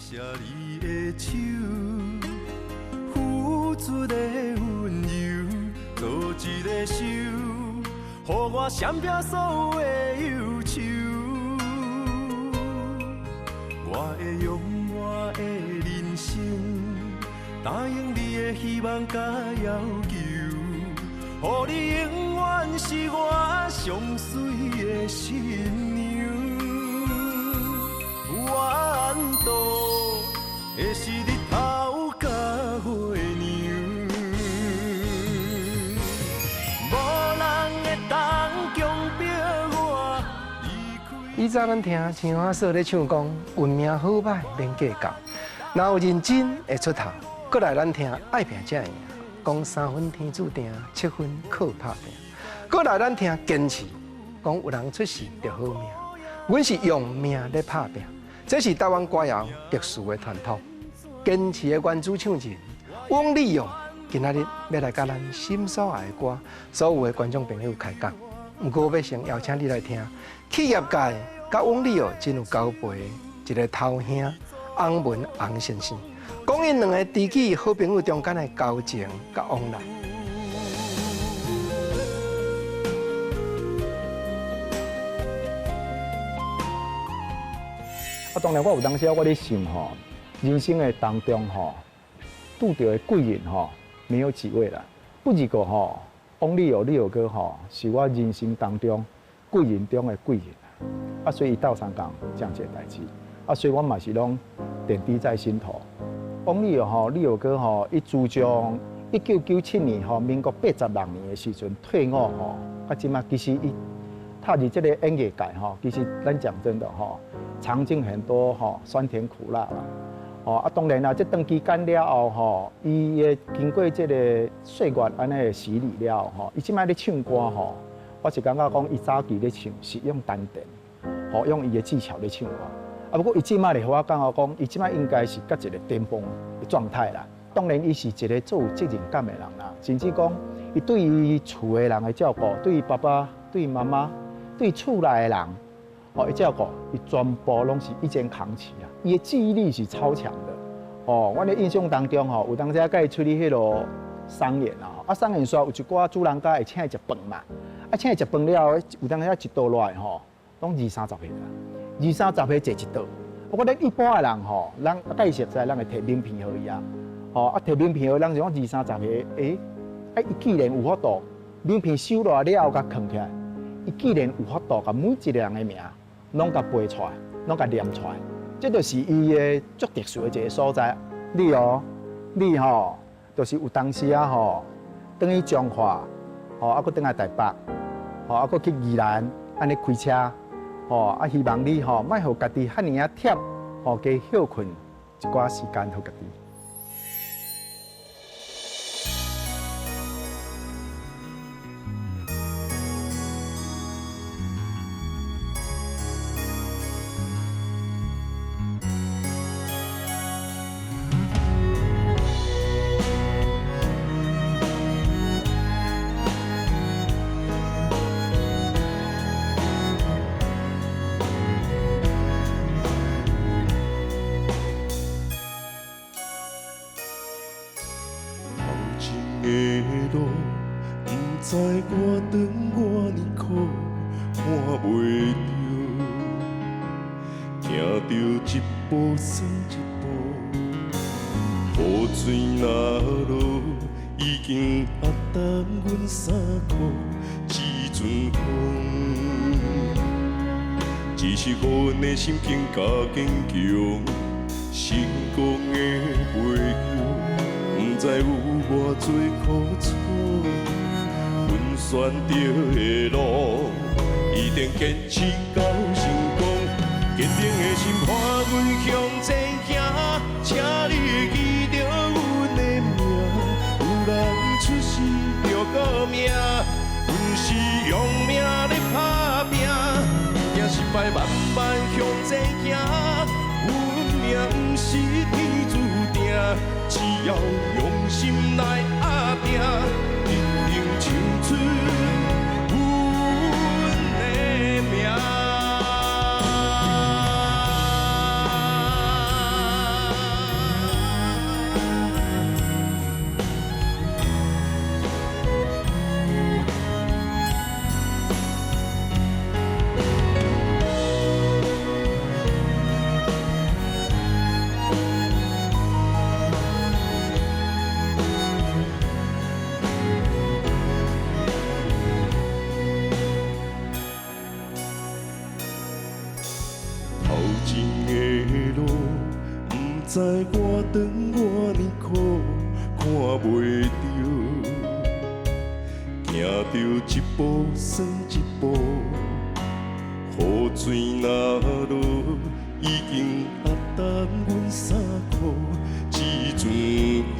謝你的手，付出的溫柔，做一个手，予我閃避所有的憂愁。我會用我的人生，答應你的希望佮要求，予你永遠是我上媠的新娘。怨度的是日頭佮月娘，無人會當強迫我離開。以前咱聽青蛙嫂咧唱講，運命好歹免計較，若有認真會出頭。閣來咱聽愛拚才會贏，講三分天注定，七分靠拍拚。閣來咱聽堅持，講有人出世就好命。阮是用命咧拍拚，這是台灣歌謠特殊的傳統。堅持的原主唱人翁立友，今仔日欲來佮咱心所愛的歌，所有的觀眾朋友開講。毋過欲先邀請你來聽，企業界佮翁立友真有交陪的一个頭兄翁文翁先生，講𪜶兩个知己好朋友中間的交情佮往來。啊，當然我有當時我咧想吼，人生的當中吼，拄著的貴人吼，沒有幾位啦。不二個吼，翁立友、立友哥吼，是我人生當中貴人中的貴人。啊，所以伊鬥相共這樣一个代誌。啊，所以我嘛是攏點滴在心頭。翁立友吼，立友哥吼，伊自從1997年吼，民國86年的時陣退伍吼，啊，這馬其實伊踏入這个演藝界吼，其實咱講真的吼，嘗盡很多吼酸甜苦辣啦。哦啊，當然啦，這長期間了後吼，伊會經過這个歲月按呢洗禮了後吼，伊這擺咧唱歌吼，我是感覺講伊早期咧唱是用丹田，吼用伊的技巧咧唱歌。啊，不過伊這擺咧，我感覺講，伊這擺應該是佮一个巔峰的狀態啦。當然，伊是一个足有責任感的人啦，甚至講伊對伊厝的人的照顧，對伊爸爸、對伊媽媽、對厝內的人，哦，伊照顧，伊全部攏是一肩扛起啊！伊的記憶力是超強的。哦，我的印象當中吼，有當時佮伊出去彼落商演啊，啊商演煞有一寡主人家會請伊食飯嘛，啊請伊食飯了後，有當時一桌落來吼，攏二三十個啦，二三十個坐一桌。我覺得一般的人吼，咱佮伊熟似，咱會提名片予伊啊，吼啊提名片予人就講二三十個，欸，啊伊既然有法度，名片收落來了後，共囥起來，伊既然有法度，共每一个人的名攏共背出來，攏共念出來，這就是伊的足特殊的一个所在。你哦，你吼，就是有當時啊吼，轉去彰化，吼啊閣轉來台北，吼啊閣去宜蘭，按呢開車，吼啊希望你吼，莫予家己遐爾仔忝，吼加歇睏一寡時間予家己。的路，毋知我長偌呢苦，看袂著，行著一步算一步，雨水若落，已經壓重阮衫褲，這陣風，只是予阮的心更加堅強，成功的背後。毋知有偌濟苦楚，阮選著的路，一定堅持到成功。堅定的心伴阮向前行，請你記著阮的名。有人出世就好命，阮是用命咧拍拚，毋驚失敗，慢慢向前行。運命毋是天注定，只要用心來打拚，一定唱出阮的名。行著一步算一步，雨水若落，已經壓淡阮衫褲，這陣風，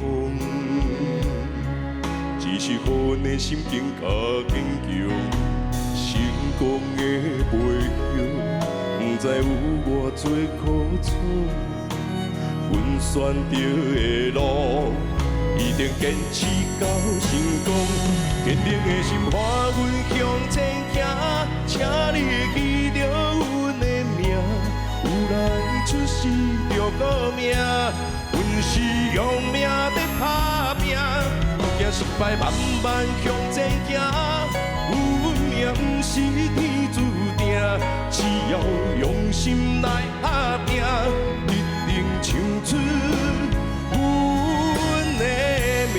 只是予阮的心更加堅強。成功的背後，不知有偌濟苦楚。阮選著的路，一定堅持到成功。堅定的心伴阮向前行，請你會記著阮的名。有人出世就顧命，阮是用命在打拼，不驚失敗，慢慢向前行。有运命不是天注定，只要用心來打拼，一定唱出阮的名。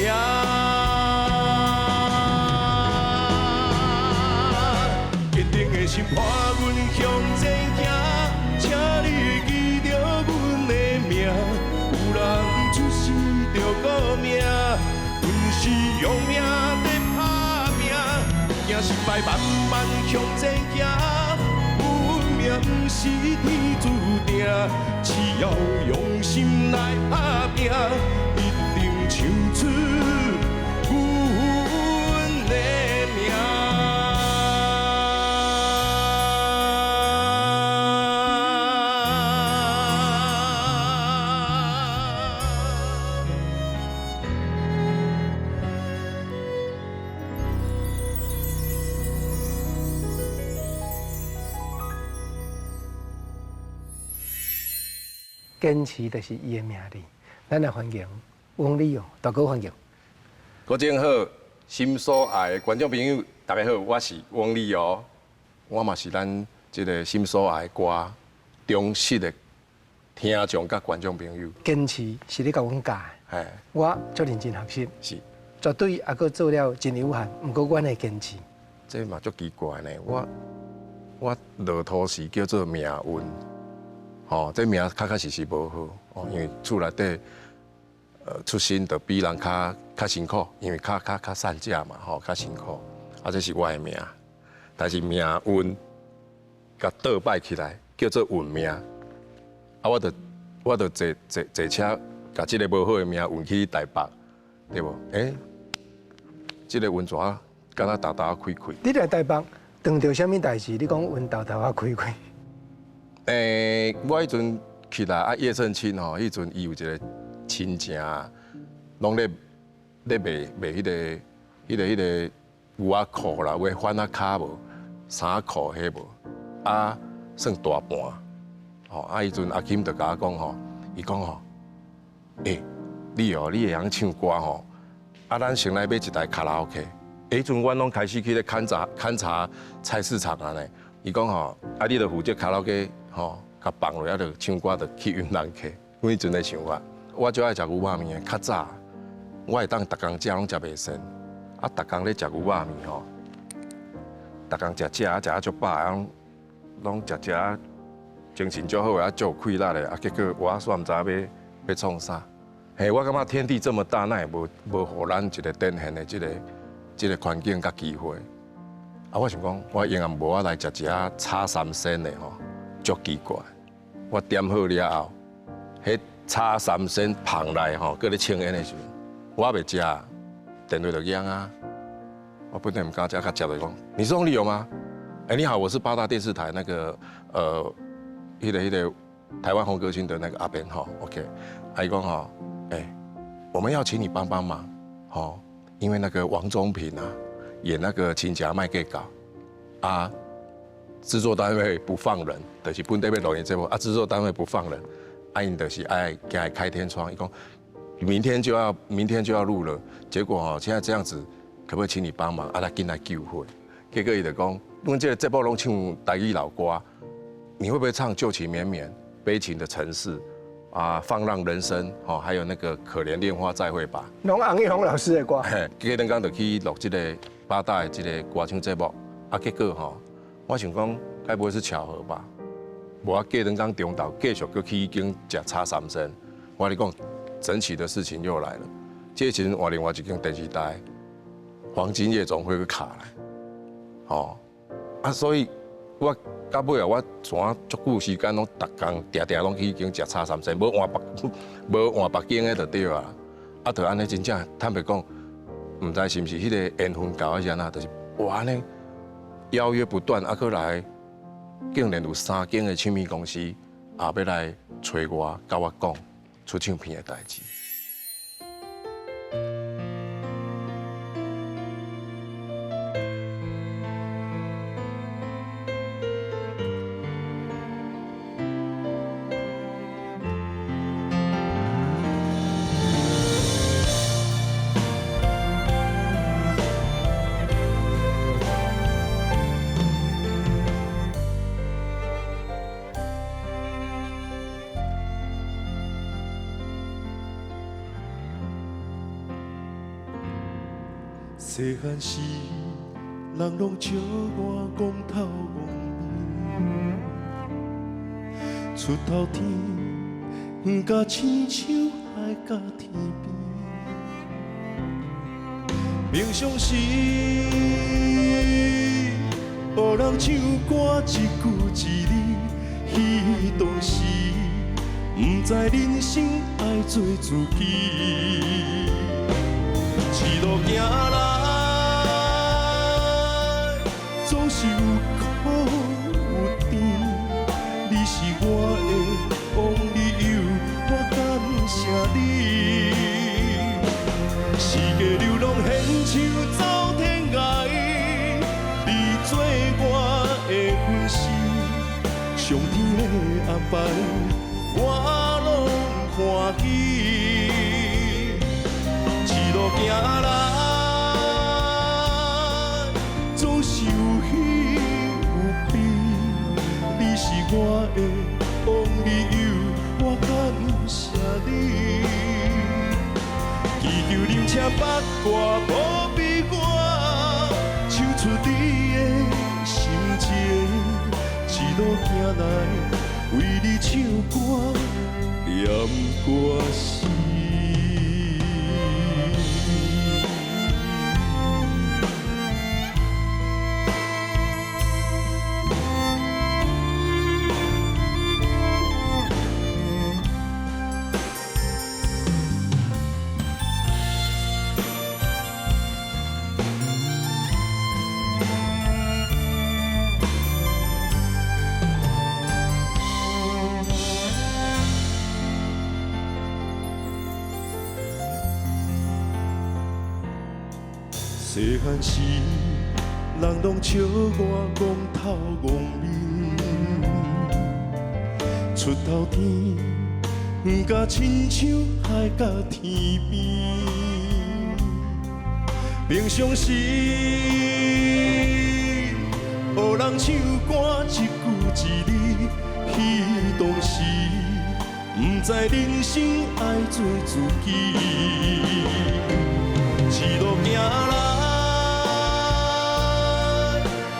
堅定的心伴阮向前行，請你會記著阮的名。有人出世就顧命，阮是用命在打拼，不驚失敗，慢慢向前行。有运命不是天注定，只要用心來打拼，一定唱出阮的名。堅持就是伊的名字。咱來歡迎翁立友大哥，歡迎。國正好，心所愛的觀眾朋友，大家好，我是翁立友，我嘛是咱這個心所愛的歌忠實的聽眾佮觀眾朋友。堅持是你共阮教的，我足認真學習，是絕對猶閣做了真有限，毋過阮會堅持。這嘛足奇怪呢，我落土時叫做命運。吼，這名確確實實無好，哦，因為厝內底，出身就比人較辛苦，因為較散食嘛，吼，較辛苦。啊，這是我的名，但是命運共倒擺起來，叫做運命。啊，我就坐車，共這个無好的命運去台北，對無？欸，這个運怎敢若沓沓開開？你來台北碰著啥物代誌？你講運沓沓仔開開？我彼陣起來啊，葉振清吼，彼陣伊有一個親情，攏咧賣彼個牛仔褲啦，有的番仔跤無，衫褲彼無，啊算大盤，吼啊！彼陣阿金就共我講吼，伊講吼，欸，你哦，你會曉唱歌吼，啊，咱先來買一台卡拉 OK。彼陣阮攏開始去咧勘察菜市場啊呢。伊講吼，啊，你著負責卡拉 OK。吼，共放落啊，就唱歌，就去引人客。阮彼陣的想法，我最愛食牛肉麵的。較早，我會當逐工食攏食袂膩。啊，逐工咧食牛肉麵吼，逐工食食啊食啊足飽，攏食食啊精神足好的，啊足有氣力的。啊，結果我煞毋知影欲創啥。嘿，我感覺天地這麼大，哪會無予咱一個展現的這個環境佮機會？啊，我想講，我永遠無法來食一仔炒三鮮的吼。足奇怪，我點好了後，彼炒三鮮捧來吼，閣咧抽煙的時陣，我袂食，電話就響啊。我本來毋敢食，較接就講，你是翁立友嗎？欸，你好，我是八大電視台那個彼個台灣紅歌星的那個阿邊吼，OK。啊，伊講吼，欸，我們要請你幫幫忙，吼，因為那個王中平啊，演那個親情莫計較啊。製作單位不放人，就是本地欲錄音節目啊。製作單位不放人，啊，𪜶就是愛驚伊開天窗。伊講明天就要錄了，結果吼現在這樣子，可不可以請你幫忙？啊，來緊來救火。結果伊就講，阮這個節目攏唱台語老歌，你會不會唱舊情綿綿、悲情的城市啊、放浪人生？吼，還有那個可憐戀花再會吧。攏洪一峰老師的歌。嘿，隔兩工就去錄這個八大的這個歌唱節目，啊，結果吼。我想講，該不會是巧合吧？無啊，隔兩工中晝繼續閣去彼間食炒三鮮。我跟你講，神奇的事情又來了。這時陣換另外一間電視台，黃金夜總會閣敲來，吼啊，所以我到尾啊，我怎足久時間攏逐工定定攏去彼間食炒三鮮，無換別無換別間的就對啊。啊，就按呢真正坦白講，毋知是毋是彼个緣分到還是按怎，就是哇按呢邀約不斷，啊，閣來竟然有三間的唱片公司也欲來揣我，佮我講出唱片的代誌。細漢時，人攏笑我戇頭戇面，出頭天，遠甲親像海角天邊。平常時，學人唱歌一句一字，彼當時，毋知人生愛做自己。一路行來，總是有苦有甜。你是我的王理由，我感謝你。四界流浪現像走天涯，你做我的分身，上天的安排，我攏歡喜。一路行來，總是有喜有悲。你是我的王理由，我感謝你。祈求林車八卦保庇我，唱出你的心情。一路行來，為你唱歌，念歌詞。細漢時，人攏笑我戇頭戇面，出頭天，遠甲親像海角天邊。平常時，學人唱歌一句一字，彼當時，毋知人生愛做自己。一路行來，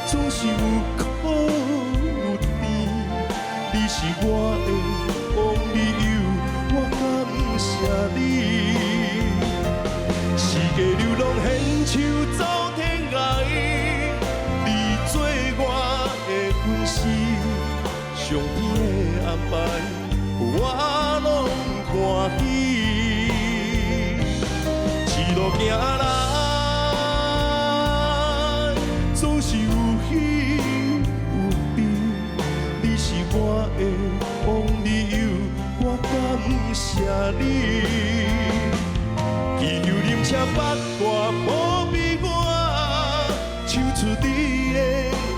總是有苦有甜。你是我的王理由，我感謝你。四界流浪現像走天涯，你做我的分身，上天的安排，我攏歡喜。一路行來，總是有喜有悲。你是我的王理由，我感謝你。祈求林車八卦保庇我，唱出你的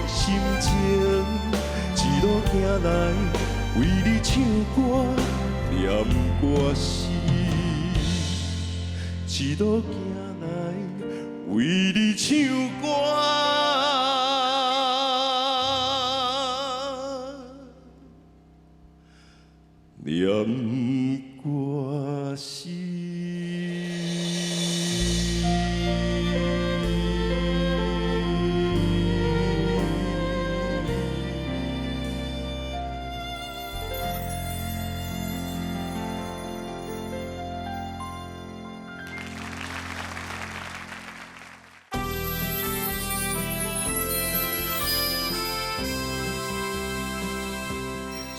心情。一路行來，為你唱歌，念歌詞。一路行來，為你唱歌，念歌詞。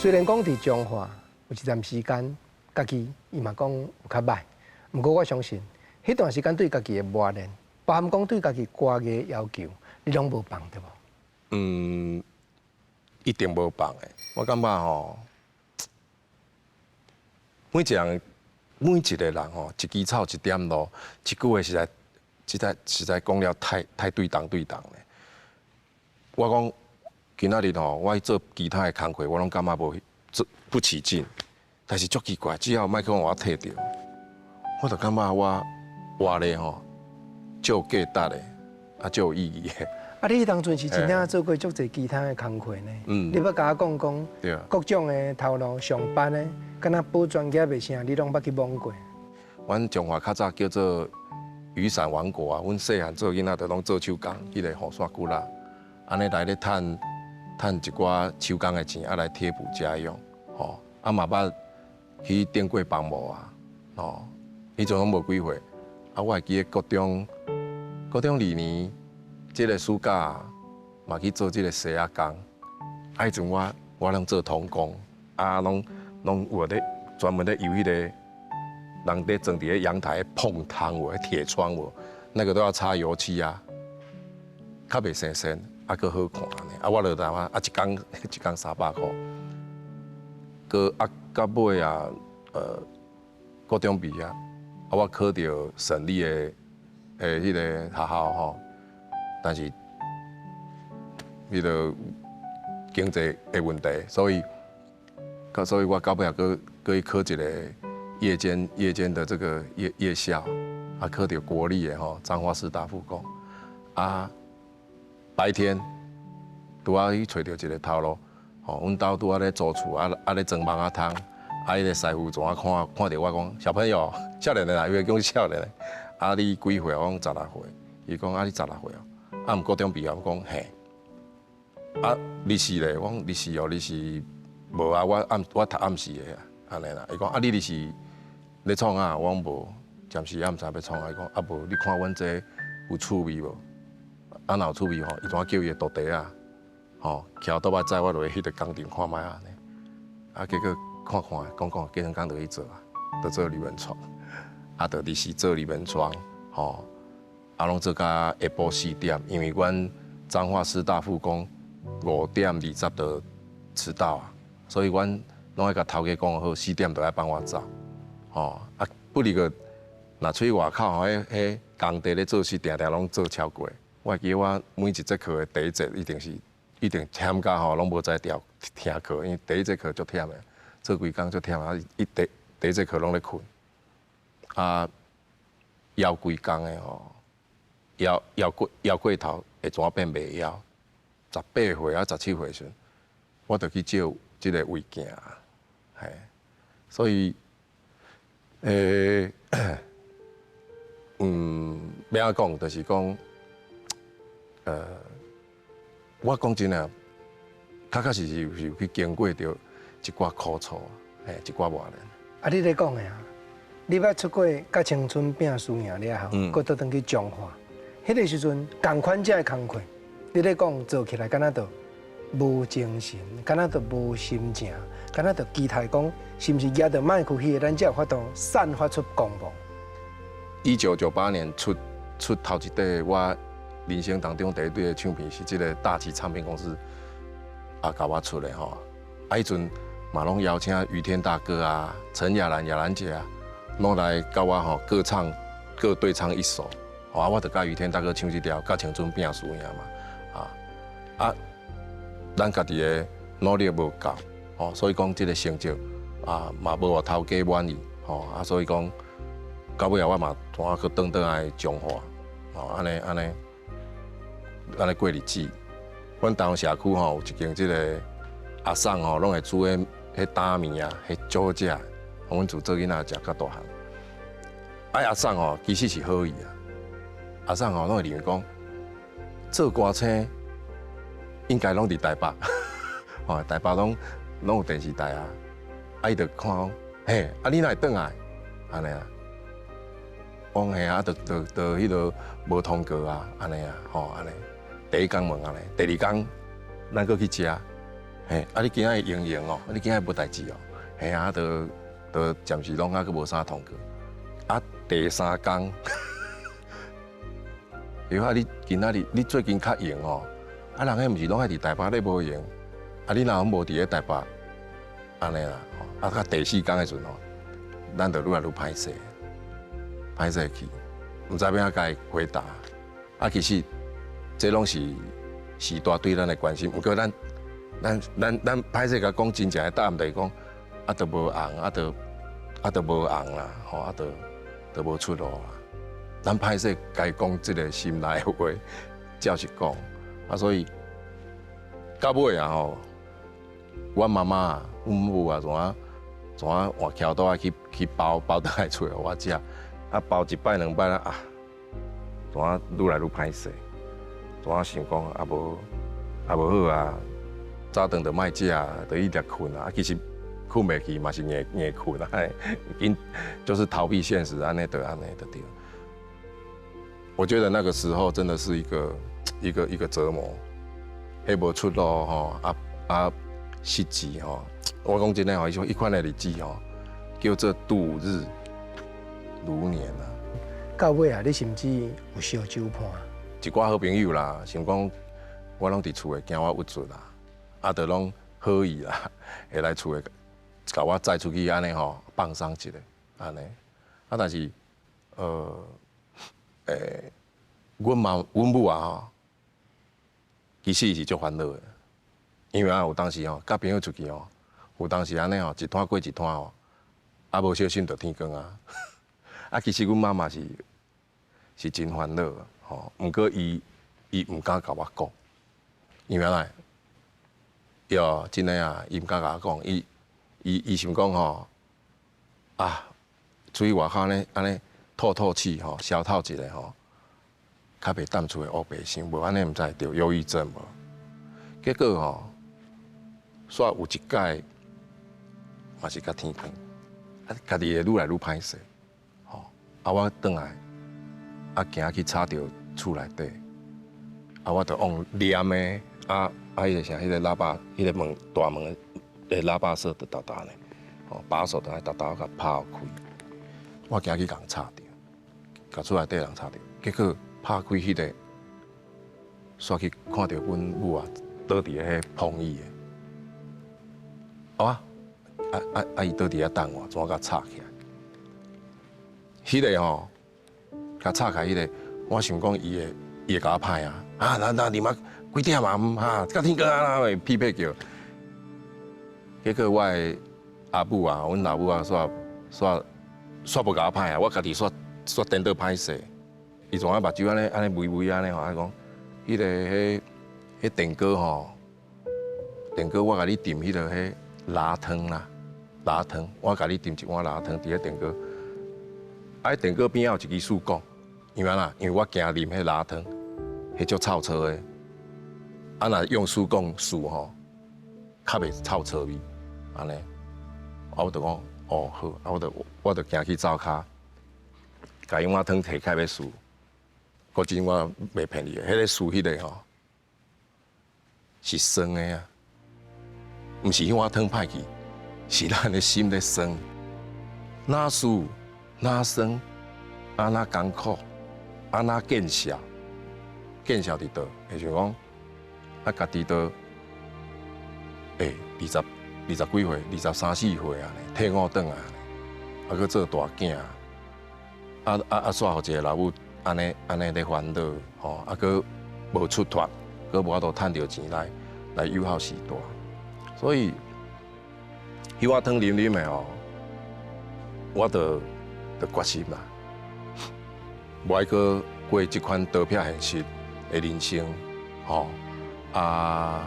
雖然講佇彰化有一段時間，家己伊嘛講有較䆀，毋過我相信，彼段時間對家己的磨練，包含講對家己歌藝要求，你攏無放對無？嗯，一定無放的。我感覺吼，每一個人，每一個人吼，一支草一點露，這句話實在，實在實在講了太太對當對當咧。我講今仔日吼，我去做其他的工課，我攏感覺無做不起勁。但是足奇怪，只要麥克風我提著，我就感覺我活咧吼，足有價值的，啊，足有意義的。啊，你彼當陣是真正做過足濟其他的工課呢？嗯，你欲共我講講，各種的頭路上班呢，敢若補專業的啥，你攏捌去摸過？阮彰化較早叫做雨傘王國啊，阮細漢做囡仔就攏做手工，彼個雨傘骨仔，按呢來咧趁趁一寡手工的錢，啊來貼補家用，吼，啊嘛捌去頂過房務啊，吼，彼陣攏無幾歲，啊我會記得國中，國中二年。這個暑假嘛去做這個洗仔工，啊，彼陣我我攏做童工，啊，攏攏有咧專門咧油彼個人佇裝佇咧陽台碰窗有，鐵窗有，那個都要擦油漆啊，較袂生鉎，啊，閣好看呢。啊，我就當啊，啊，一工一工300箍，閣啊，到尾啊，高中畢業，啊，我考著省立的的彼個學校吼。但是，彼個經濟的問題，所以，所以我到尾也閣閣去考一個夜間夜間的這個夜夜校，啊，考著國立的吼，彰化師大附工，啊，白天拄仔去揣著一個頭路，吼，阮兜拄仔咧租厝，啊啊咧裝網仔窗，啊，彼個師傅怎啊看看著我講，小朋友，少年的啦，伊會講少年的，啊，你幾歲？我講十六歲，伊講啊，你十六歲哦。啊，毋國中畢業，我講嘿。啊，日時咧，我講日時哦，日時無啊，我暗我讀暗時的啊，按呢啦。伊講啊，你日時咧創啥？我講無，暫時也毋知欲創啥。伊講啊無，你看阮這有趣味無？啊，若有趣味吼，伊怎叫伊的徒弟啊？吼，徛倒擺載我落去彼個工廠看覓按呢。啊，結果看看講講，隔兩工就去做啊，就做鋁門窗，啊，就日時做鋁門窗，吼。啊，攏做到下晡4點，因為阮彰化師大附工5點20就遲到啊，所以阮攏愛共頭家講好，四點就愛放我走，吼啊，不離個，若出去外口吼，彼彼工地咧做事，定定攏做超過。我會記得我每一節課的第一節一定是一定忝甲吼，攏無才調聽課，因為第一節課足忝的，做規工足忝啊，一第第一節課攏咧睏，啊，枵規工的吼。枵枵過枵過頭會怎變袂枵？18歲啊，17歲時陣，我就去照這個胃鏡，嘿，所以，欲按怎講，就是講，我講真的，確確實實是有去經過著一寡苦楚，嘿，一寡磨練。啊，你咧講的啊，你捌出過佮青春拼輸贏了後，閣倒轉去彰化。彼個時陣，仝款遮的工課，你咧講做起來，敢若就無精神，敢若就無心情，敢若就期待講，是毋是舉著麥克彼個，咱才有法度散發出光芒。 1998年出出頭一塊，我人生當中第一對的唱片是這個大旗唱片公司啊，共我出的吼。啊，彼陣嘛攏邀請余天大哥啊、陳雅蘭、雅蘭姐啊，攏來佮我吼各唱各對唱一首。啊，我就佮余天大哥唱這條《佮青春拼輸贏》嘛，啊啊，咱家己的努力無夠，吼，所以講這個成績啊嘛無予頭家滿意，吼啊，所以講到尾仔我嘛怎啊閣轉轉來彰化，吼，按呢按呢按呢過日子。阮台中社區吼有一間這個阿桑吼，攏會煮彼彼擔麵啊，彼足好食，阮自做囡仔食到大漢。啊，阿桑吼其實是好意啊。阿桑吼，攏會認為講做歌星應該攏佇台北，吼，台北攏攏有電視台啊。啊，伊就看講，嘿，啊你哪會轉來？按呢啊，我講嘿啊，就就就彼個無通過啊，按呢啊，吼按呢。第一工問按呢，第二工咱閣去食，嘿，啊你今仔日閒閒哦，你今仔日無代誌哦，嘿啊，就就暫時攏猶閣無啥通告。啊，第三工，伊話你今仔日你最近較閒哦，啊人彼毋是攏愛佇台北咧無閒，啊你若無佇咧台北，按呢啦，啊到第四工的時陣吼，咱就愈來愈歹勢，歹勢去，毋知欲按怎共伊回答。啊，其實這攏是時代對咱的關心，毋過咱咱咱咱歹勢共講真正的答案，就是講啊，都無紅，啊，都啊都無紅啦，吼，啊，都都無出路啦。咱歹勢共伊講這个心內的話，照實講。啊，所以到尾啊吼，阮媽媽、阮母啊，怎啊怎啊換蹺刀仔去去包包轉來厝予我食，啊包一擺兩擺啦啊，怎啊愈來愈歹勢，怎啊想講啊無啊無好啊，早頓就莫食，就一直睏啊，其實睏袂去嘛是硬硬睏啊，緊就是逃避現實，按呢就按呢就對。我覺得那個時候真的是一個一個一個折磨，彼無出路吼，啊啊失志吼。我講真的吼，彼款的日子吼，叫做度日如年啊。到尾啊，你甚至有燒酒伴。一寡好朋友啦，想講我攏佇厝內驚我鬱卒啦，啊，就攏好意啦，會來厝內共我載出去按呢吼，放鬆一下，按呢。啊，但是，阮媽、阮母啊吼，其實伊是足煩惱的，因為啊有當時吼，佮朋友出去吼，有當時按呢吼，一攤過一攤吼，啊無小心就天光啊。啊，其實阮媽嘛是是真煩惱吼，毋過伊伊毋敢共我講，因為按怎？喲，真的啊，伊毋敢共我講，伊伊伊想講吼，啊，出去外口呢，按呢透透氣吼，消透一下吼，較袂踮厝內烏白想，無按呢毋知會著憂鬱症無？結果吼，煞有一擺嘛是較天光，啊，家己會愈來愈歹勢，吼，啊，我轉來，啊，行去插著厝內底，啊，我就往連的，啊啊，彼个啥，彼个喇叭，彼个門大門的喇叭鎖就沓沓呢，吼，把手就愛沓沓共拍開，我行去共插著，共厝內底人插著，結果拍開彼个，煞去看著阮母啊，倒佇彼膨椅的，啊啊啊啊！伊倒佇遐等我，怎共插起來？彼个吼，共插開彼个，我想講伊會伊會共我歹啊！啊，那那你媽幾點啊？哈，到天光啊，會屁屁叫。結果我的阿母啊，阮老母啊，煞煞煞無共我歹啊！我家己煞煞顛倒歹勢。伊怎啊目睭按呢按呢微微按呢吼，啊講，彼个彼彼電鍋吼，電鍋我共你斟彼个彼鯪湯啦，鯪湯，我共你斟一碗鯪湯佇彼電鍋。啊，彼電鍋邊仔有一支試管，因為按怎？因為我驚啉彼鯪湯，彼足臭臭的。啊，若用試管試吼，較袂臭臭味，按呢。啊，我就講，哦好，啊，我就我就行去灶跤，共彼碗湯提開欲試。果真我袂騙你，彼个試彼个吼是酸的啊，毋是彼碗湯歹去，是咱的心咧酸。若試若酸，啊若艱苦，啊若見笑，見笑佇佗？會像講啊，家己都二十二十幾歲，二十三四歲啊，退伍轉來，啊，閣做大囝，啊啊啊，煞予一个老母按呢按呢咧煩惱，吼，啊，閣無出脫，閣無法度趁著錢來來誘惑時代，所以彼碗湯啉啉的吼，我就就決心啦，無愛閣過這款刀劈現實的人生，吼啊，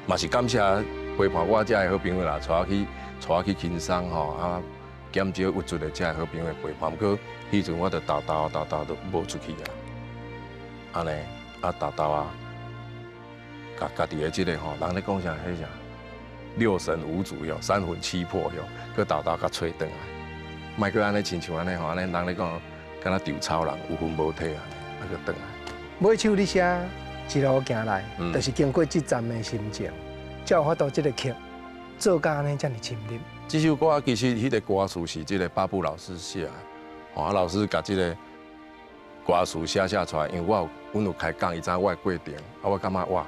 嘛是感謝陪伴我這个好朋友啦，帶我去帶我去輕鬆吼啊，減少鬱卒的這个好朋友的陪伴。毋過彼陣我就沓沓沓沓都無出去啊，按呢啊沓沓啊，共家己的這个吼，人咧講啥？彼啥？六神無主喲，三魂七魄喲，閣沓沓共揣轉來，莫閣按呢親像按呢吼，按呢人咧講，敢若稻草人有魂無體按呢，啊閣轉來。尾手你寫一路行來，就是經過這站的心情。才有法度這个曲做甲按呢遮爾深入。這首歌其實彼个歌詞是這个巴布老師寫的，啊老師共這个歌詞寫出來，因為我有阮有開講，伊知影我的過程，啊我感覺哇，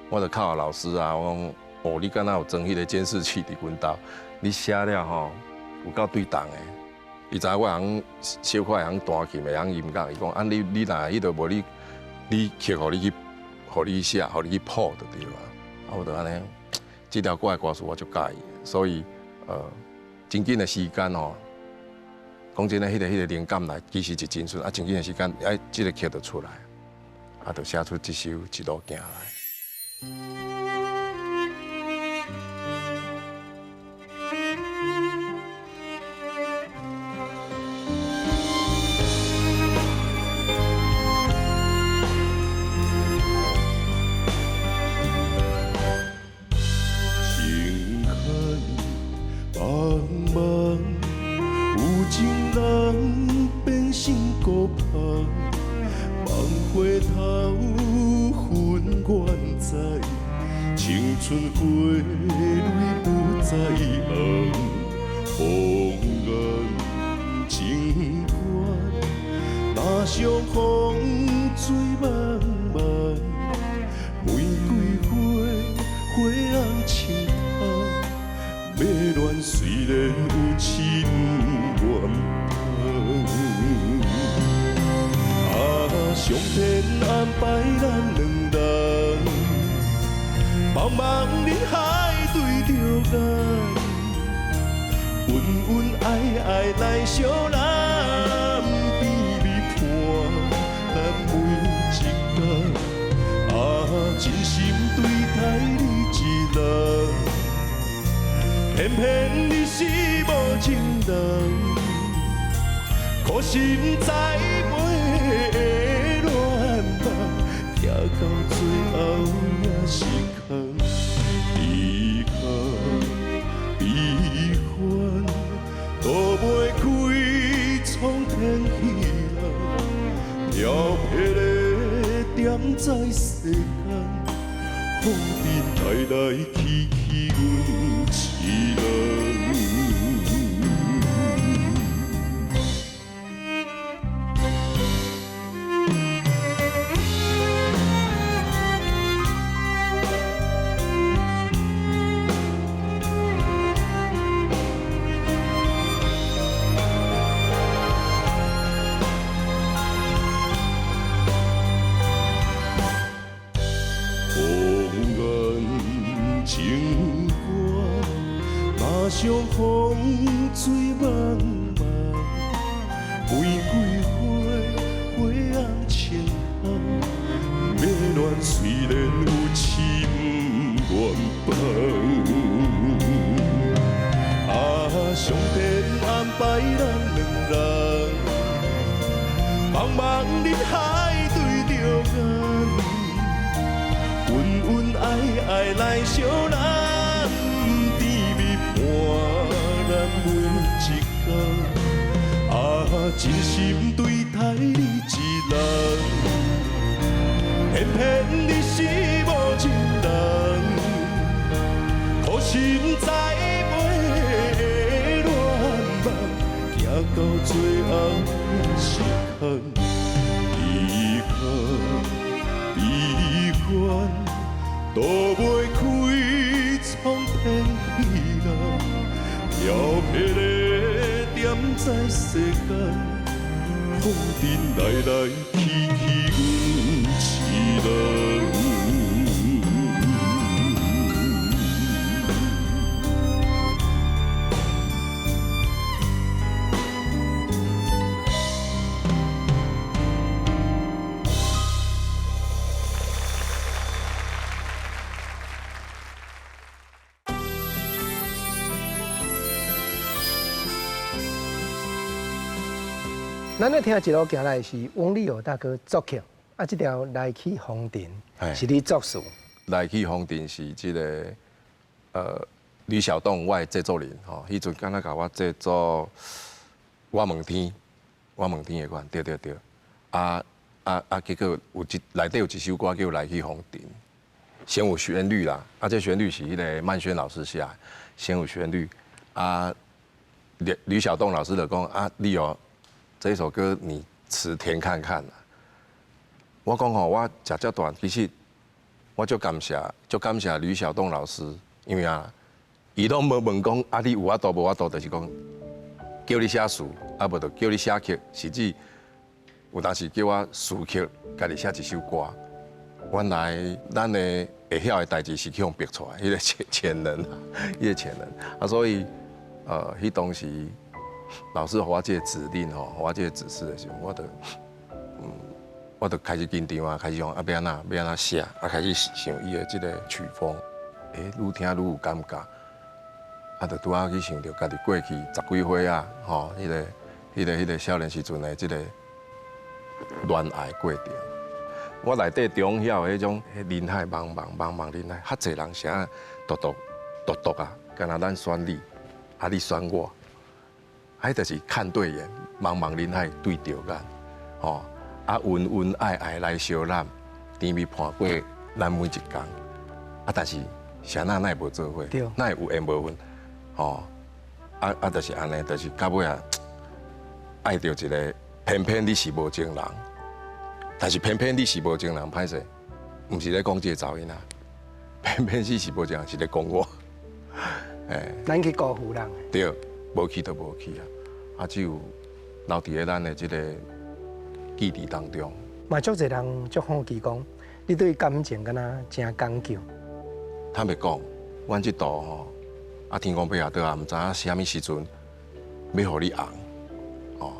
我就敲老師啊，我講哦，你敢若有裝彼个監視器佇阮兜，你寫了吼有夠對動的，伊知影我會曉小可會曉彈琴，會曉音樂，伊講啊你若彼度無你曲予你去，予你寫，予你去譜就對啊，啊我就按呢，這條歌的歌詞我足佮意，所以真緊的時間吼。講真的，彼个靈感來，其實是真順，啊，真緊的時間，哎，這个曲就出來，啊，就寫出這首《一路行來》。情海茫茫，有情人變成孤芳，夢回頭恨願知，青春花蕊不再紅，紅顏情關，若相逢水茫茫，玫瑰花花紅穿透。迷戀雖然有深怨放，啊，上天安排咱兩人，茫茫人海對著眼，恩恩愛愛來相攬，甜蜜伴咱每一天，啊，真心對待你一人。偏偏你是無情人，苦心知袂會戀夢，疼到最後也是空。遺憾悲歡渡袂開蒼天彼浪，飘泊的踮在世間，風塵來來去去，阮一人。紅顏情關，若相逢水茫茫，玫瑰花花紅穿透，迷戀雖然有深怨放。啊，上天安排咱兩人，茫茫人海對著眼。恩恩愛愛來相攬，甜蜜伴咱每一天。啊，真心對待你一人，偏偏你是無情人，苦心知袂會戀夢，行到最後也是空。遺憾悲歡渡袂開蒼天彼浪，飄泊的踮在世間，風塵來來去去，阮一人。咱咧聽一路行來是翁立友大哥作曲，啊，這條來去風塵是你作詞。來去風塵是這个呂曉東我的製作人吼，彼陣敢若共我製作我問天，我問天的款，對對對，啊，結果有一內底有一首歌叫《來去風塵》，先有旋律啦，啊，這旋律是彼个曼軒老師寫的，先有旋律，啊，呂呂曉東老師就講啊，你哦，這首歌你詞填看看啦。我講吼，我食這段其實我足感謝，足感謝呂曉東老師，因為啊，伊攏無問講啊，你有法度無法度，就是講叫你寫詞，啊無就叫你寫曲，甚至有當時叫我詞曲，家己寫一首歌。原來咱的會曉的代誌是去予逼出來，彼個潛潛能，彼個潛能啊，所以彼當時老師予我這個指令吼，予我這個指示的時候，我就開始緊張啊，開始講啊，欲按怎欲按怎寫，啊，開始想伊的這個曲風，愈聽愈有感覺，啊，就拄仔去想著家己過去十幾歲啊，吼，彼個少年時陣的這個戀愛過程。我內底中曉彼種人海茫茫，茫茫人海，較濟人啥獨獨獨獨啊，敢若咱選你，啊你選我，彼就是看對眼，茫茫人海對著眼，吼，啊恩恩愛愛來相攬，甜蜜伴過咱每一工，啊但是啥那會無做伙，哪會有緣無份，吼，啊啊就是按呢，就是到尾啊，愛著一個，偏偏你是無情人。但是偏偏你是無情人，歹勢，毋是咧講這個查某囡仔，偏偏你是無情人，是咧講我，欸，咱去辜負人。對，無去就無去啊，啊，只有留佇咧咱的這個記憶當中。嘛，足濟人足好奇講，你對感情敢若誠講究？坦白講，阮這途吼，啊天公伯也倒啊，毋知影啥物時陣欲予你紅，哦，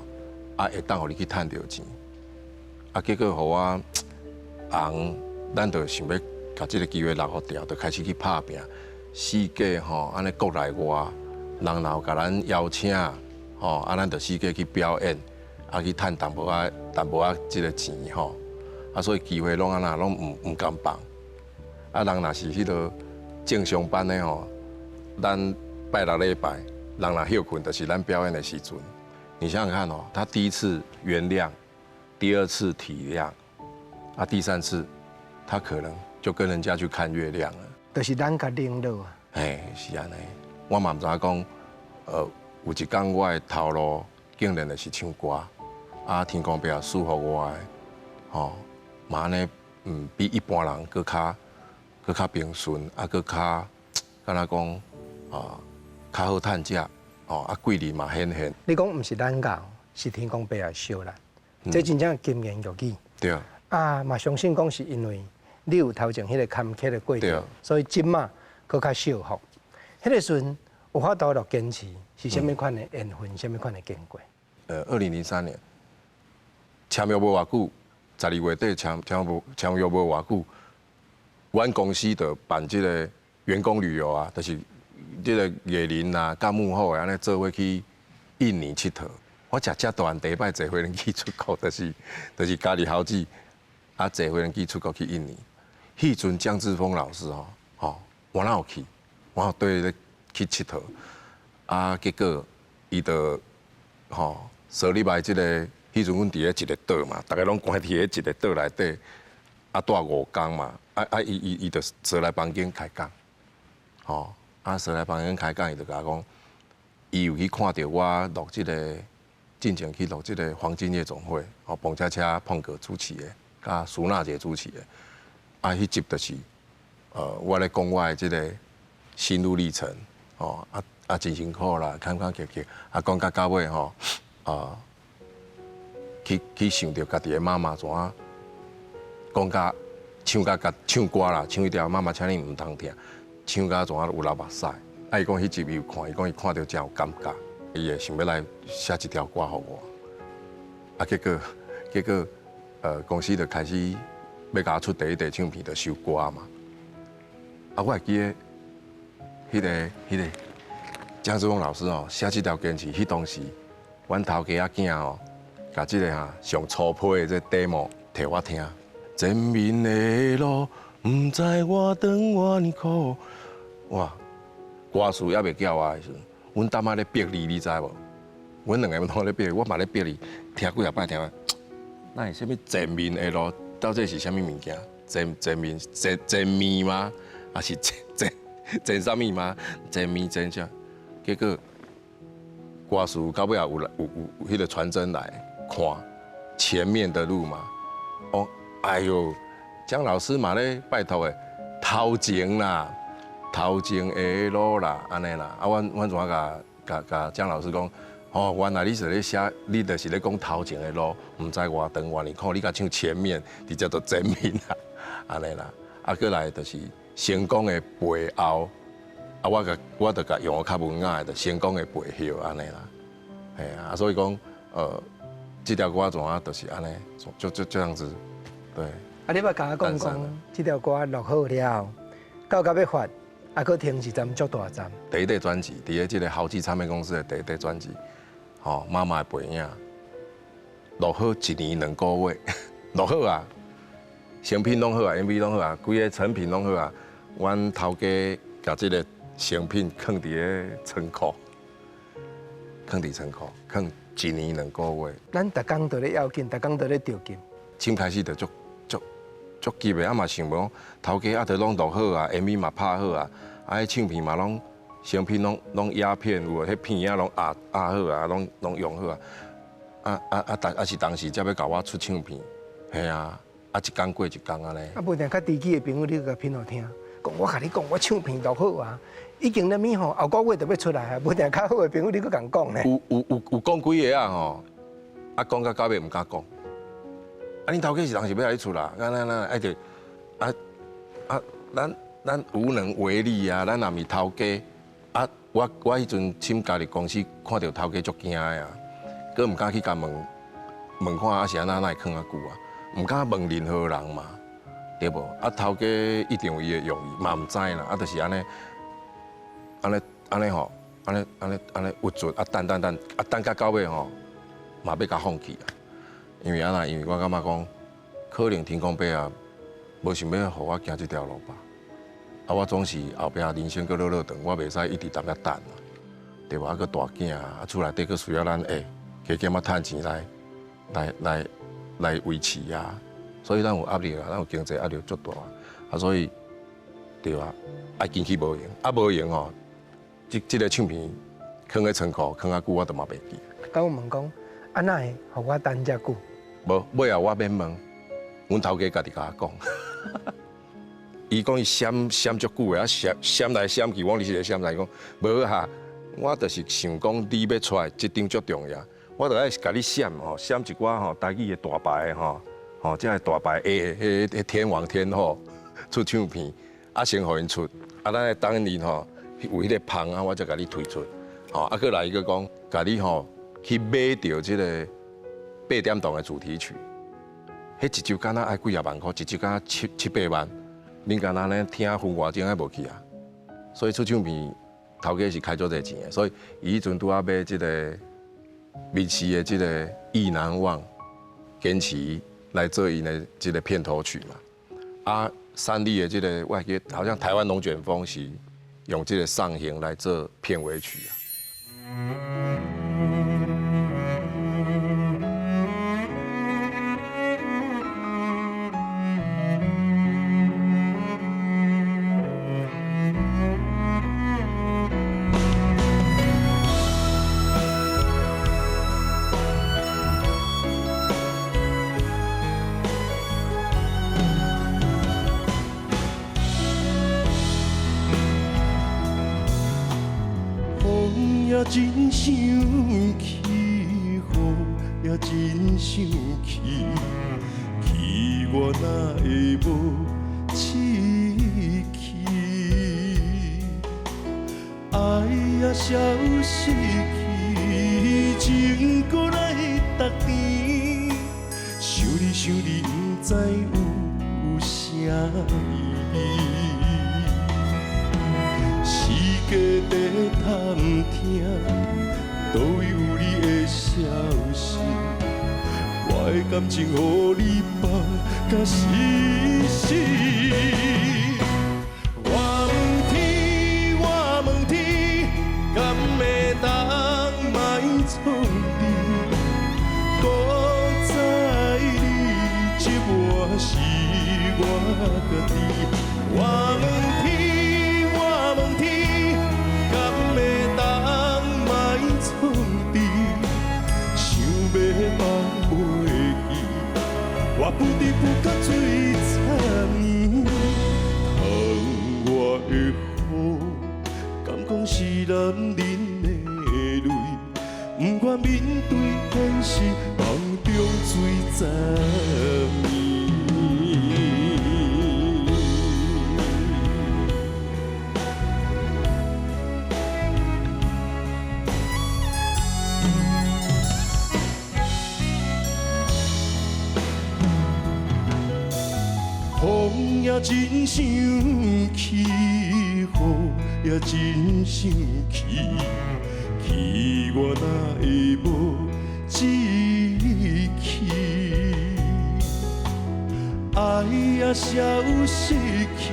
啊會當予你去趁著錢。啊！結果予我紅，咱就想欲共這个機會落予掉，就開始去拍拚。四界吼，按呢國內外人若有共咱邀請，吼，啊，咱就四界去表演，啊，去趁淡薄仔、淡薄仔這个錢吼。啊，所以機會攏按怎，攏毋甘放。啊，人若是彼个正常班的吼，咱拜六禮拜，人若歇睏，就是咱表演的時陣。你想想看哦，他第一次原諒。第二次體諒，啊，第三次，他可能就跟人家去看月亮了。就是咱共冷落啊。嘿，是按呢。我嘛毋知影講，有一工我的頭路竟然就是唱歌，啊，天公伯也賜福我的，吼，嘛按呢，比一般人閣較閣較平順，啊，閣較敢若講啊，較好趁食，哦，啊，貴人嘛顯現。你講毋是咱𠢕，是天公伯也惜咱。這真正金言玉語。對。啊，嘛相信講是因為你有頭前彼個坎坷的過程，所以這馬閣較惜福。彼個時陣有法度落堅持，是啥物款的緣分，啥物款的經過？ 2003年簽約無偌久，12月底簽約無偌久，阮公司就辦這個員工旅遊啊，就是這個藝人啊、佮幕後的按呢做伙去印尼𨑨迌。我食遮大漢第一擺坐飛機出國，就是家己猴子啊，坐飛機出國去印尼。彼陣江志峰老師吼，吼，我哪有去？我有綴咧去𨑨迌。啊，結果伊就吼，踅入來這個，彼陣阮佇咧一個島嘛，逐家攏關佇咧一個島內底，啊，蹛5工嘛，啊啊，伊伊伊就踅來房間開講，吼，啊，踅來房間開講，伊就共我講，伊有去看著我錄這個。進前去錄這個黃金夜總會，哦，彭恰恰碰哥主持的，佮蘇娜姐主持的，啊，彼集就是，我咧講我的這個心路歷程，哦，啊啊，真辛苦啦，坎坎坷坷，啊，講到到尾吼，啊，去想著家己的媽媽怎啊，講甲唱甲共唱歌啦，唱彼條媽媽請你毋通疼，唱甲怎啊有流目屎，啊，伊講彼集伊有看，伊講伊看著真有感覺。伊會想欲來寫一條歌予我，啊，結果，公司就開始欲共我出第一張唱片，就收歌嘛。啊，我會記得，彼個江志峰老師哦，寫這條堅持，彼當時，阮頭家仔囝哦，共這个哈上初批的這 demo 提我聽。前面的路，毋知我長偌呢苦。哇，歌詞猶未叫我的時陣。阮擔仔咧逼你，你知無？阮兩个攏咧逼，我嘛咧逼你，聽幾若擺聽，哪會啥物前面的路，到底是啥物物件？煎煎面煎煎面吗？还是煎煎煎啥物吗？煎面煎啥？结果歌词到尾也有有有彼个传真来看前面的路嘛。哦，哎哟，江老师嘛咧拜托的，头前啦，头前的路啦，按呢啦。啊，阮阮怎共共共江老师讲？哦，原来你是咧写，你就是咧讲头前的路，毋知偌长偌年，看你敢唱前面，直接就前面啦，按呢啦。啊，阁来就是成功的背后，啊，我共我就共用较文雅的，就成功的背后按呢啦。嘿啊，所以讲，这条歌怎啊，就是按呢，就就这样子，对。啊，你捌共我讲讲，这条歌录好了后，到到欲发，啊，阁停一站足大站。第一块专辑，伫咧这个豪记唱片公司的第一块专辑。吼，妈妈的背影，录好一年两个月，录好啊，成品拢好啊，MV 拢好啊，规个成品拢好啊。阮头家共这个成品囥伫咧仓库，囥伫仓库，囥一年两个月。咱逐工都咧要紧，逐工都咧著急。先开始就足足足急的，啊嘛想欲讲，头家啊都拢录好啊，MV 嘛拍好啊，啊彼唱片嘛拢。成品拢拢压片有无？彼片仔拢压压好啊，拢拢用好啊。啊啊啊！但啊是当时才欲共我出唱片，嘿啊，啊一工过一工按呢。啊，无定较知己的朋友，你共品予听，讲我共你讲，我唱片录好啊，已经咧物吼，后个月就欲出来啊。无定较好的朋友，你阁共讲呢？有有有有讲几个啊吼，啊讲到到尾毋敢讲。啊，恁头家是人是欲来出啦，咱咱咱爱著啊啊，咱咱无能为力啊，咱也毋是头家。啊！我我彼阵签家己公司，看著头家足惊的啊，阁毋敢去共问问看啊是按怎，哪会囥遮久啊？毋敢问任何人嘛，对无？啊，头家一定有伊的用意，嘛毋知啦。啊，就是按呢，按呢，按呢吼，按呢，按呢，按呢郁卒啊，等等等，啊等到到尾吼，嘛欲共放弃啊。因为按怎？因为我感觉讲，可能天公伯啊，无想欲予我行这条路吧。啊！我总是后壁人生阁落落长，我袂使一直踮遐等啊，对无？啊，阁大囝啊，厝内底阁需要咱欸，加减仔趁钱来来来来维持啊。所以咱有压力啊，咱有经济压力足大啊，所以对啊，爱坚持无闲，啊无闲吼，这这个唱片囥咧仓库，囥较久我都嘛袂记。敢有问讲，啊哪会予我等遮久？无，尾后我免问，阮头家家己共我讲。伊讲伊闪闪足久的，啊闪闪来闪去，我你是咧闪来讲，无哈，我就是想讲你欲出来，这张足重要，我就爱共你闪吼，闪一寡吼台语的大牌吼，吼这个大牌的彼彼天王天后出唱片，啊先予𪜶出，啊咱等𪜶吼有彼个芳啊，我才共你推出，吼啊阁来伊阁讲，共你吼去买著这个八点档的主题曲，彼一首敢若爱几仔万箍，一首敢若七七八万。恁敢若呢听分外钟还无去啊，所以出唱片头家是开足济钱的，所以伊彼阵拄仔买这个民视的这个《意难忘》，坚持来做𪜶的这个片头曲嘛。啊，三立的这个我记得好像台湾龙卷风是用这个上行来做片尾曲啊。真生气，雨也真生气，气我哪会无志气？爱也消失去，情阁来逐甜，想你想你，毋知有啥意义。世界在探听，佗位有你的消息？我的感情予你放甲死死。我问天，我问天，敢会当莫创你？搁再你这我心。我家己。我问天，我问天，敢会当莫创治？想欲放袂记，我不知不觉醉十年。窗外的雨，敢讲是男人的泪？不愿面对现实，梦中醉十暝。风也真生气，雨也真生气，气我哪会无志气？爱也消失去，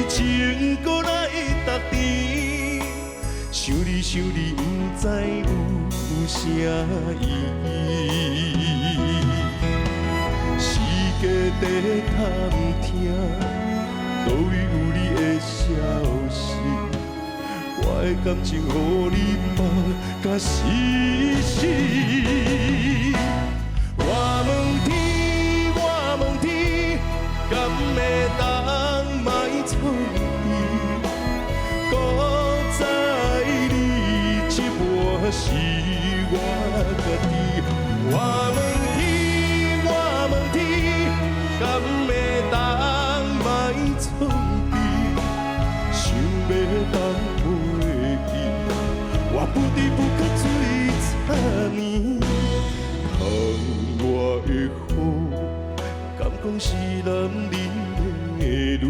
情阁来逐甜。想你想你，不知有啥意义。世界在探听，佗位有你的消息？我的感情予你放甲死死。我问天，我问天，敢会当莫创治？搁知你这摆是我家己。我问天，我问天，敢会当莫创治？想欲放袂记，我不知不觉醉十年。窗外的雨，敢讲是男人的泪？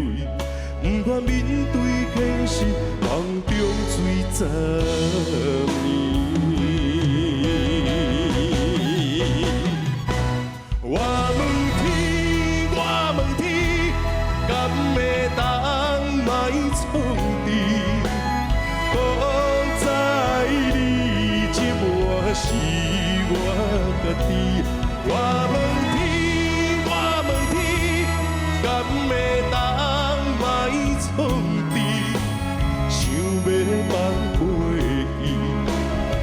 不愿面对现实，梦中醉十年。我问天，我问天，敢会当莫创治？搁知你这摆是我家己。我问天，我问天，敢会当莫创治？想欲放袂记，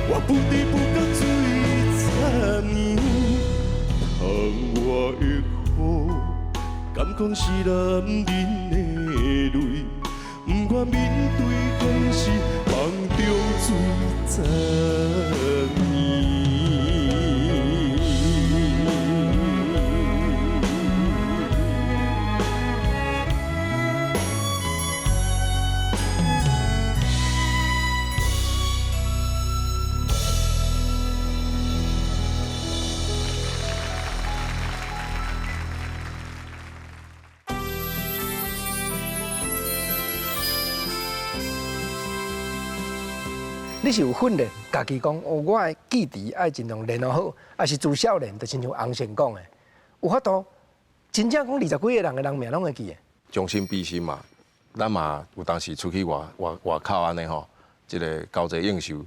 我不知不觉醉十年。窗外的雨，敢讲是男人的泪？不愿面对现实，梦中醉十年。你是有训练，家己讲哦，我的记忆爱尽量练好，抑是自少年，就亲像洪胜讲的，有法度真正讲20几个人的人名拢会记的。将心比心嘛，咱嘛有当时出去外外外口按呢吼，这个交际应酬，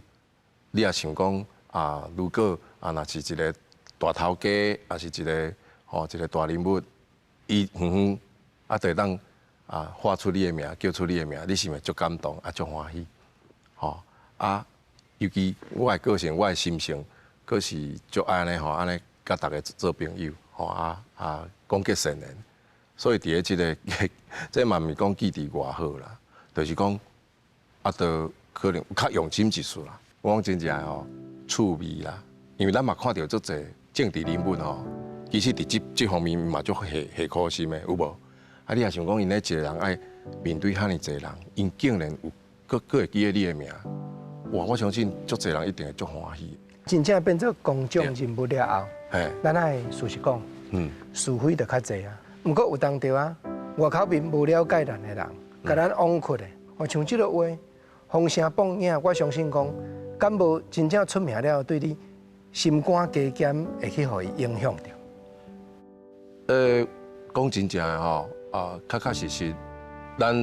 你也想讲啊，如果啊，若是一个大头家，抑是一个吼一个大人物，伊远远啊，就会当啊喊出你的名，叫出你的名，你是毋是足感动啊，足欢喜，吼啊！尤其我的个性，我的心性，阁是足爱按呢吼，按呢佮大家做朋友，吼啊啊，广结善缘。所以伫咧这个，这嘛毋是讲记忆偌好啦，就是讲啊，就可能较用心一丝啦。我讲真正吼，趣味啦，因为咱嘛看著足济政治人物吼，其实伫这这方面嘛足下下苦心的，有无？啊，你也想讲，𪜶咧一个人爱面对遐尔济人，𪜶竟然有阁阁会记得你的名。哇！我相信足济人一定会足欢喜。真正变做公众人物了后，咱爱事实讲，是非就较济啊。毋过有当著啊，外口面无了解咱的人，共咱枉屈的，哦，像这个话，风声报影，我相信讲，敢无真正出名了，对你心肝加减会去予伊影响著。讲真正的吼，啊，确确实实，咱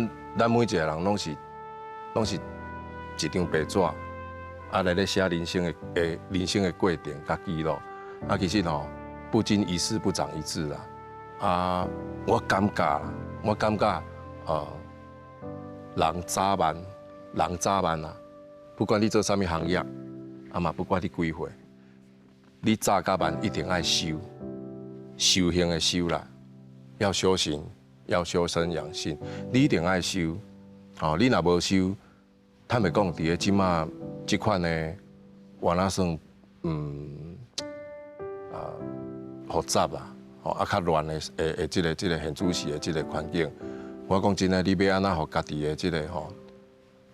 每一个人拢是一张白纸。啊，来咧写人生的人生的过程佮记录，啊，其实吼，不经一事不长一智啦。啊，我感覺啦，我感覺人早晚，人早晚啊，不管你做啥物行業，啊嘛不管你幾歲，你早佮晚一定愛修，修行的修啦，要修行，要修身養性，你一定愛修。哦，你若無修，坦白講，佇咧這馬這款的，我那算複雜啦，吼啊較亂的這個現主時的這個環境，我講真的，你欲按怎予家己的這個吼，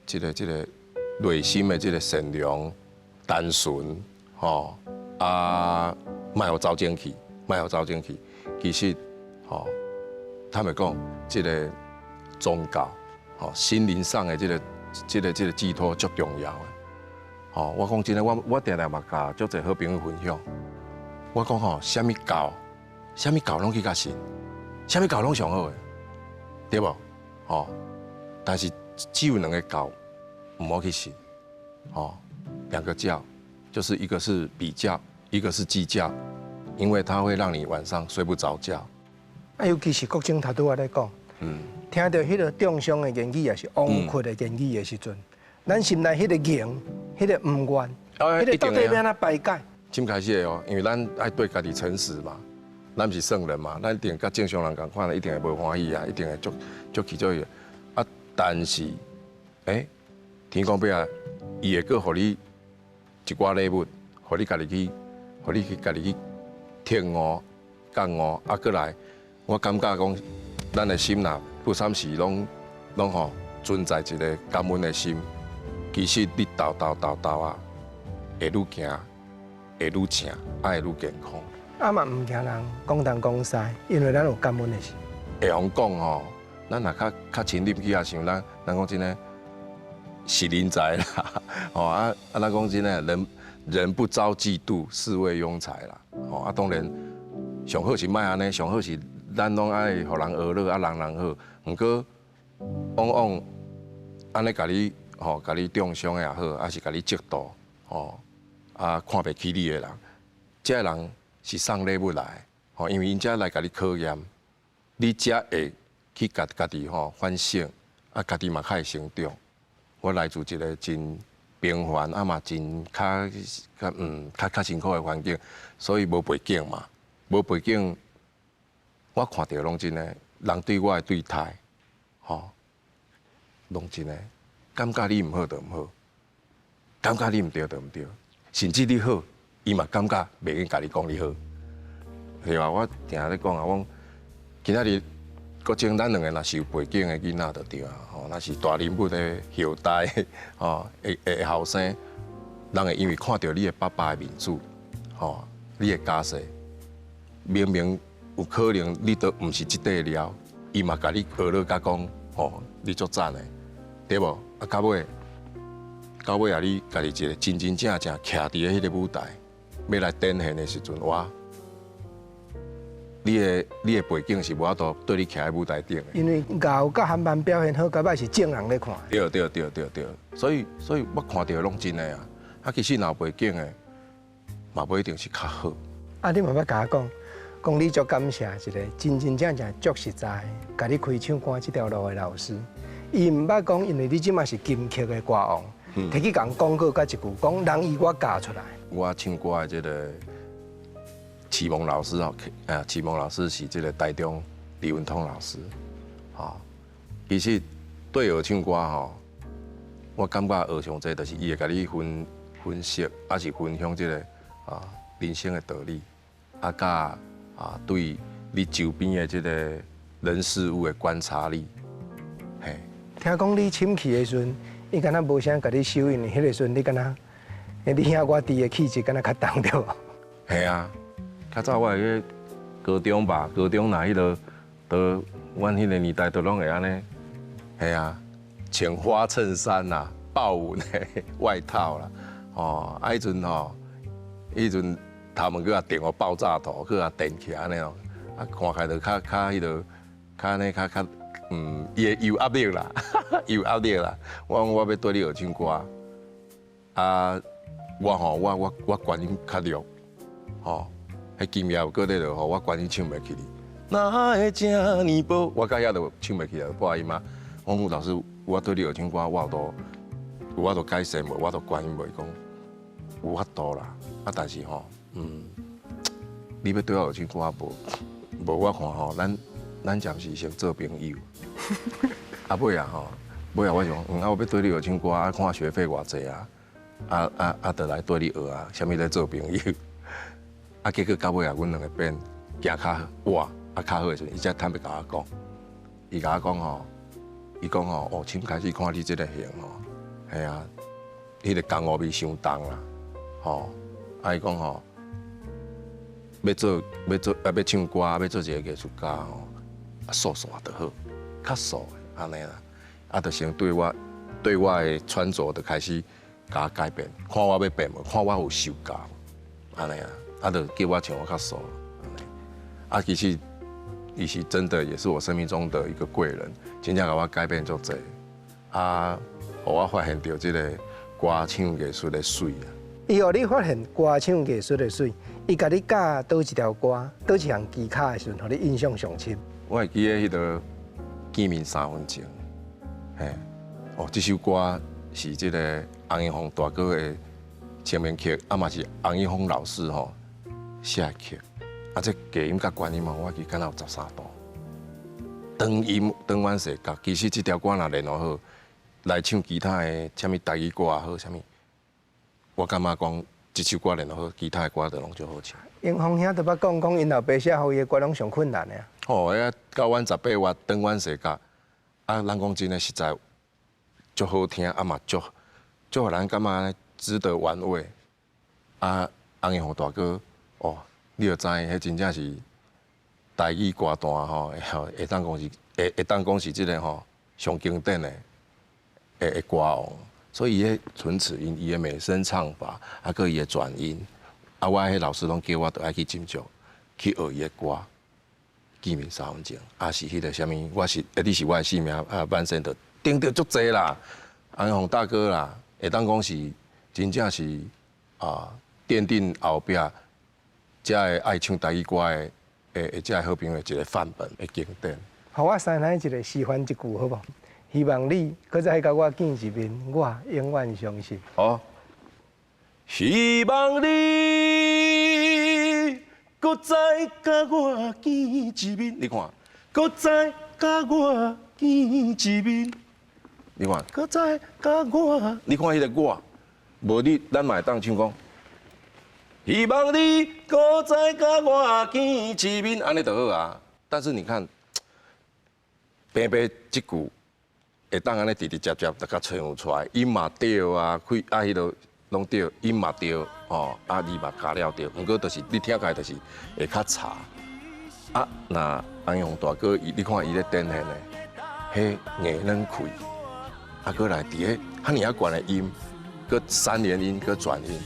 這個內心的這個善良、單純，吼啊，莫予走精去，莫予走精去。其實，吼，坦白講，這個宗教，吼，心靈上的這個寄託足重要的。吼，我講真的，我定定嘛共足濟好朋友分享。我講吼，啥物教，啥物教攏去共信，啥物教攏上好的，對無？吼，但是只有兩個教毋好去信，吼，兩個教，就是一個是比較，一個是計較，因為它會讓你晚上睡不着覺。啊，尤其是國政頭拄仔咧講，聽著彼個中傷的言語，抑是枉屈的言語的時陣，咱心內彼個恨，彼個毋願，彼個到底欲按怎排解？先開始的哦，因為咱愛對家己誠實嘛，咱毋是聖人嘛，咱一定佮正常人仝款，一定會無歡喜啊，一定會足足氣足氣。啊，但是，天公伯啊，伊會閣予你一寡禮物，予你家己去，予你去家己去體悟、覺悟，啊，閣來，我感覺講，咱的心若不三時攏吼存在一個感恩的心，其實你鬥鬥鬥鬥啊，會愈行，會愈正，啊會愈健康。啊嘛毋驚人講東講西，因為咱有感恩的心。會曉講吼，咱若較較深入去啊想，咱講真的，是人才啦，吼啊啊！咱講真的，人人不招嫉妒，是謂庸才啦。吼啊，當然上好是莫按呢，上好是咱攏愛予人呵咾啊，人人好。毋過往往按呢共你吼，共你中傷的也好，抑是共你嫉妒吼，啊看袂起你的人，這个人是送禮物來，吼，因為𪜶才來共你考驗，你才會去共家己吼反省，啊，家己嘛較會成長。我來自一個真平凡啊嘛真較較較較辛苦的環境，所以無背景嘛，無背景，我看著攏真的，人對我的對待，吼，攏真的，感覺你毋好就毋好，感覺你毋對就毋對，甚至你好，伊嘛感覺袂用共你講你好，是吧？我定定咧講啊，我講今仔日國政咱兩個若是有背景的囡仔就對啊，吼，若是大人物的後代，吼，的後生，人會因為看著你的爸爸的面子，吼，你的家世，明明有可能你都毋是這塊料，伊嘛共你呵咾共講，吼，你足讚的，對無？啊，到尾啊，你家己一個真真正正徛佇咧彼個舞台，欲來展現的時陣，哇！你的背景是無法度對你徛佇舞台頂的。因為𠢕佮含萬表現好佮歹是眾人咧看。對對對對對，所以我看著攏真的啊。啊，其實若有背景的，嘛無一定是較好。啊，你嘛捌共我講，講你足感謝一個真真正正足實在，共你開唱歌這條路的老師。伊毋捌講，因為你這馬是金曲的歌王，提去共講過佮一句，講人伊我教出來。我唱歌的這個啟蒙老師哦，啟蒙老師是這個台中李文通老師，吼，其實對學唱歌吼，我感覺學上濟，就是伊會共你分析，抑是分享這個啊人生的道理，啊，佮啊對你周邊的這個人事物的觀察力，嘿。聽講你簽去的時陣，伊敢若無啥共你收，因為彼個時陣你敢若，你兄我弟的氣質敢若較重對無？係啊，較早我會記高中吧，高中若彼個，都阮彼個年代都攏會按呢，係啊，穿花襯衫啦，豹紋的外套啦，哦，啊彼陣吼，彼陣頭毛閣予電予爆炸頭，閣予電起來按呢哦，啊看起來就較較彼個，較按呢較較，伊會有壓力啦，有壓力啦。我講我欲綴你學唱歌，啊，我吼我高音較弱，吼，彼琴也閣咧落雨，我高音唱袂起去。哪會這呢薄？我到遐就唱袂起來，破音啊！我講老師，我對你學唱歌，我有都有法度改善無？我都關心無？伊講有法度啦，啊，但是吼，你欲對我學唱歌無？無我看吼，咱暫時先做朋友。啊尾啊吼，尾啊我想，啊我欲對你學唱歌，啊看學費偌濟啊，啊啊啊，就來對你學啊，啥物咧做朋友？啊結果到尾啊，阮兩个變行較晚，啊較好的時陣，伊才坦白共我講，伊共我講吼，伊講吼，哦，從開始看你這个型吼，嘿啊，彼个江湖味傷重啦，吼，啊伊講吼，欲做欲做啊欲唱歌，欲做一个藝術家吼，啊素素就好，較素的按呢啦，啊就先對我的穿著就開始共我改變，看我欲變無，看我有受教，按呢啦，啊就叫我唱我較素，按呢，啊其實伊是真的，也是我生命中的一個貴人，真正共我改變足濟，啊，予我發現著這个歌唱藝術的媠啊。伊予你發現歌唱藝術的媠，伊共你教佗一條歌，佗一項技巧的時陣，予你印象上深。我會記得彼个見面三分情，嘿，哦，這首歌是這个洪英鳳大哥的簽名曲，啊嘛是洪英鳳老師吼寫的曲，啊這低音佮懸音嘛，我記敢若有13度，長音長阮世角，其實這條歌若練予好，來唱其他的啥物台語歌也好，啥物，我感覺講這首歌練予好，其他的歌就攏足好唱。英鳳兄都捌講講，𪜶老爸寫予伊的歌攏上困難的啊。吼，遐到阮18月，轉阮世角，啊，咱講真的實在足好聽，啊嘛足足予人感覺值得玩味。啊，洪英鳳大哥，哦，你就知，彼真正是台語歌壇吼，會當講是會當講是這个吼上經典的歌王。所以伊的唇齒音，伊的美聲唱法，啊，閣伊的轉音，啊，我彼老師攏叫我著愛去斟酌，去學伊的歌。見面三分情，啊是彼个啥物？我是，你是我的性命啊，萬聖就頂著足濟啦，洪英鳳大哥啦，會當講是真正是啊，奠定後壁遮个愛唱台語歌的遮个好朋友的一個範本的經典。予我師奶一个示範一句好無？希望你閣再共我見一面，我永遠相信。好，希望你閣再共我見一面，你看，閣再共我見一面，你看，閣再共我，你看彼个我，無你，咱嘛會當唱講。希望你閣再共我見一面，按呢就好啊。但是你看，平平這句會當按呢直直接接就共唱出來，音嘛對啊，開啊彼个攏對，音嘛對，哦，啊字嘛加了對，毋過就是你聽起來就是會較差。啊，若洪英鳳大哥伊，你看伊咧展現的，彼硬軟氣，啊，閣來佇咧遐爾仔懸的音，閣三連音，閣轉音，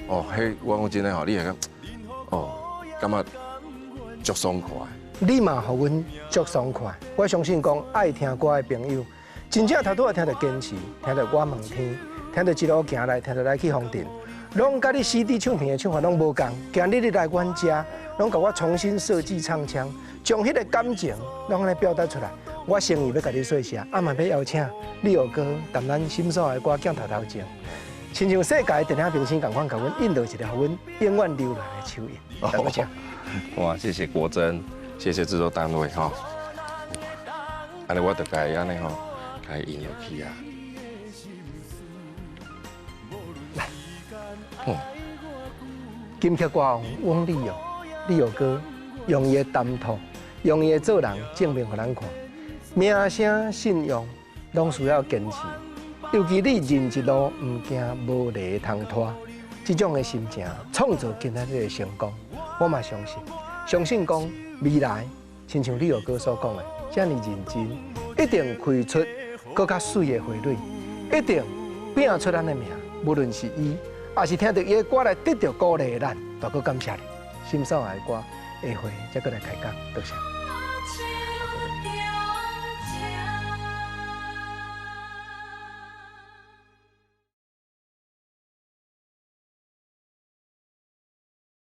哦，彼我講真的吼，你會感哦，感覺足爽快。你嘛予阮足爽快，我相信講愛聽歌的朋友，真正頭拄仔聽著堅持，聽著我問天，聽著一路行來，聽著來去風鎮，攏佮你 CD 唱片的唱法攏無仝。今日你來阮遮，攏共我重新設計唱腔，將彼個感情攏按呢表達出來。我誠意欲共你說聲，啊嘛欲邀請你學哥踮咱心所愛的歌鏡頭頭前，親像世界的電影明星仝款，共阮印落一个，予阮永遠留來的手印。大家哇，謝謝國珍。謝謝製作單位吼，按呢我就共按呢吼，共印入去啊。來，金曲歌王翁立友，立友哥用伊的談吐，用伊的做人證明予咱看，名聲信用攏需要堅持，尤其你認一路毋驚無犁通拖，這種的心情創造今仔日的成功，我嘛相信，相信講。未來，親像立友哥所講的，遮爾認真，一定開出閣較媠的花蕊，一定拼出咱的名。無論是伊，抑是聽著伊的歌來得著鼓勵的咱，大哥感謝你。心所愛的歌，下回再閣來開講，多謝。